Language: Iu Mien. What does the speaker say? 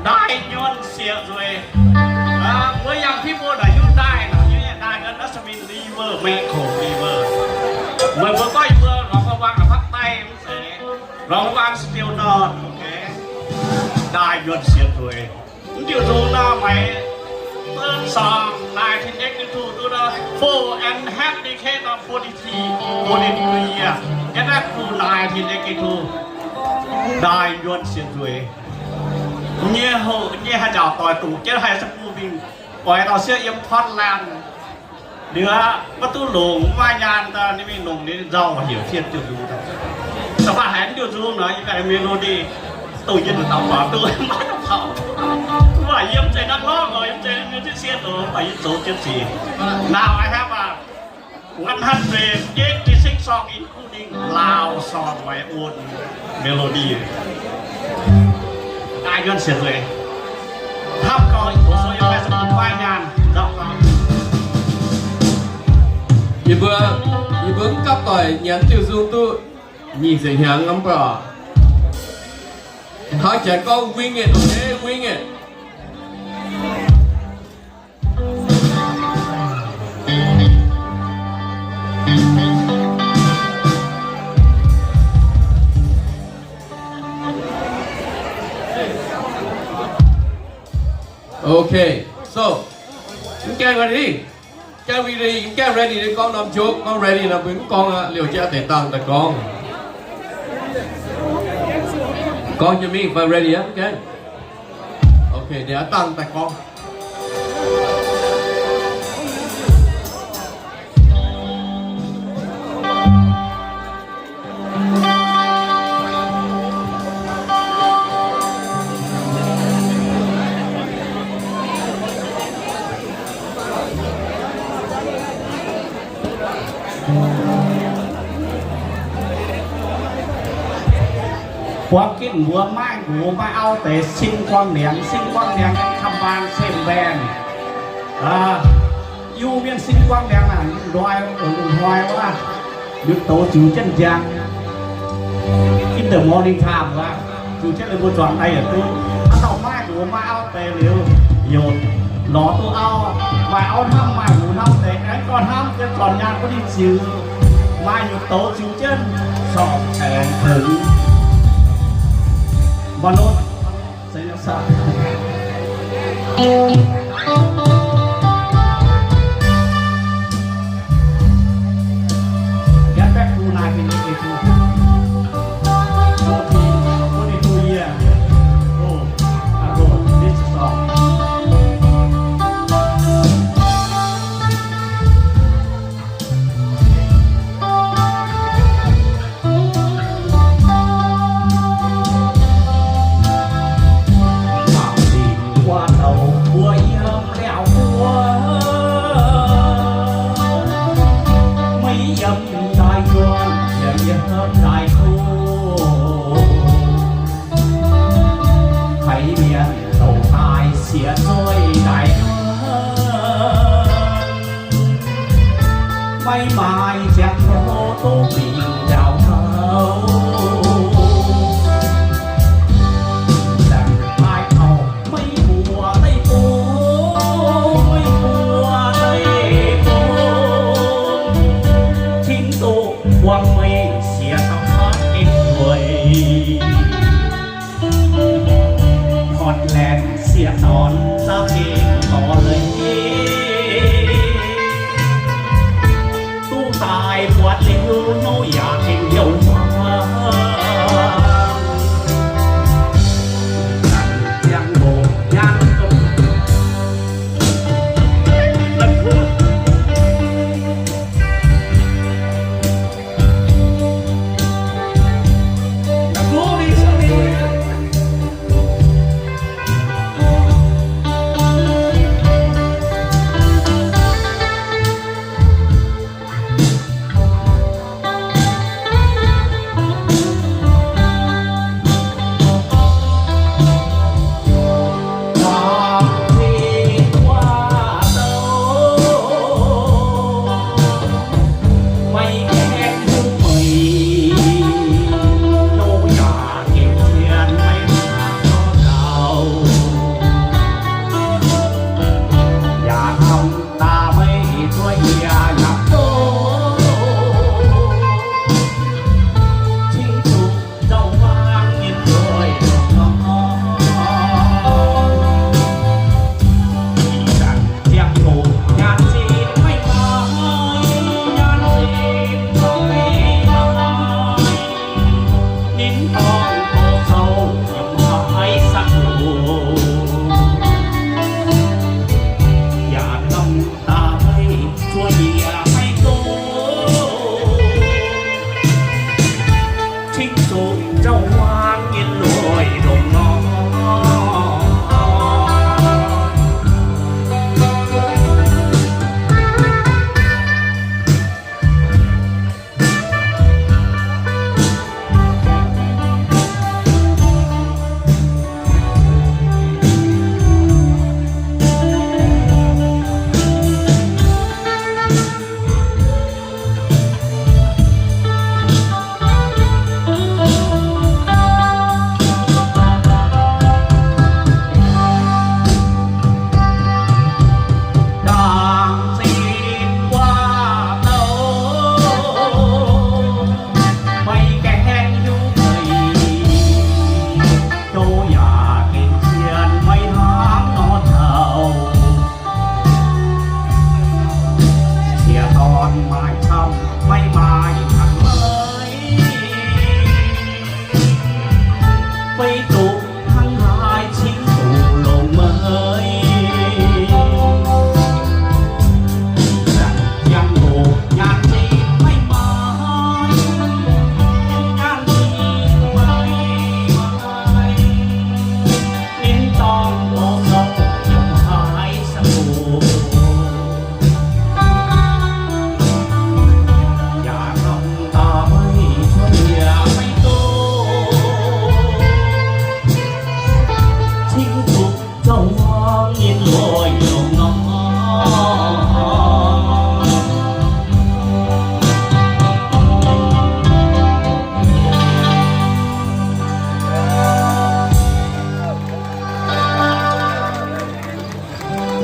Daaih nyuonh sieqv nzueic. Mbuo yangh fiev mbuo naaic hiuv daaih, naaic nyuonh daaih, naaic naaiv se mingh river, Mekong River. Meih mbuo gorngv yie mbuo lorz gauh wangc naaic ภาคใต้ mv zeiz, lorz gauh wangc still not, okay. Daaih nyuonh sieqv nzueic. Mv diuh nzung nor, maiv, ต้นสอง nineteen eighty-two, ดูนะ full and have decade of forty-three, forty-three year. Get back to nineteen eighty-two. Daaih nyuonh sieqv nzueic. Nyei hoc nyei haaix njaaux doic duqv jienv haih se bun mingh oix taux sieqv yiem Portland. Liuz aqv, maiv duqv longc, maiv maaih nyaanh daaih, ninh mingh longc ninh nzauh heuc fiev diuh nzung. Da'faanh haiz diuh nzung nor, yie baengh melody, dongh yie nduqc dauh faaux duqv maiv duqv faaux. Mv baac yie mv zeiz นักร้อง oc, yie mv zeiz musician oc, mv baac yie zoux jienv sic. Now I have a one hundred eighty-six song including Lao song, my own melody. Daaih nyuonh sieqv nzueic. Hnamv gorngv ih buoz sou yiem naaiv se bun maiv maaih nyaanh nzauh gorngv. Yie mbuo, yie mbuo mv gapv doic nyanc diuh nzung duqv nyic ziepc hnyangx mv baac hnangv janx gorngv wing it, okay, wing it. Okay, so, mv gaengh ready, mv gaengh ready, mv gaengh ready, gorngv norm joke, gorngv ready nor mbuo mv gorngv aqv, liouh jaav deix dangh daaih gorngv. Gorngv jiex mingh fai ready aqv, mv gaengh. Okay, deix dangh daaih gorngv. Buangv ginv mbuo maaih nqox maaih auv deix sin guang ndiangx, sin guang ndiangx คำบาง เส้นแบน. Aa, Iu-Mienh sin guang ndiangx naaic, lungh hnoi, lungh hnoi wuov, yietc douz ziux jienv ndiangx. In the morning time wuov, ziux jienv liuz mbuo zuangx daaih yietc duqv. Aa, dauh maaih nqox maaih auv deix liuz, youc lorz duqv auv, maaih auv hnamv maaih nqox hnamv deix, aengx gorngv hnamv jienv zornc nyaanh wuov ninh ziux, maaih yietc douz ziux jienv sortv caengx tengx. Mv nor, Mangc dingc wuov douc mbuo yiem liaauc mbuo, maiv yiem daaih njuonc, yaac yiem daaih kuv. Haiz mienh douc daaih siex nzueic daaih njuonc. Maiv maaih ziangh hoc duqv mingh njaaux gaux. Dangh maaih taux maiv mbuo deic-bung, maiv mbuo deic-bung, cingx duqv buangh meih siex daaih faatv gengh nzueic. Portland sieqv dorn za'gengh dorh leiz, duqv daaih buatc liuz nouh yaac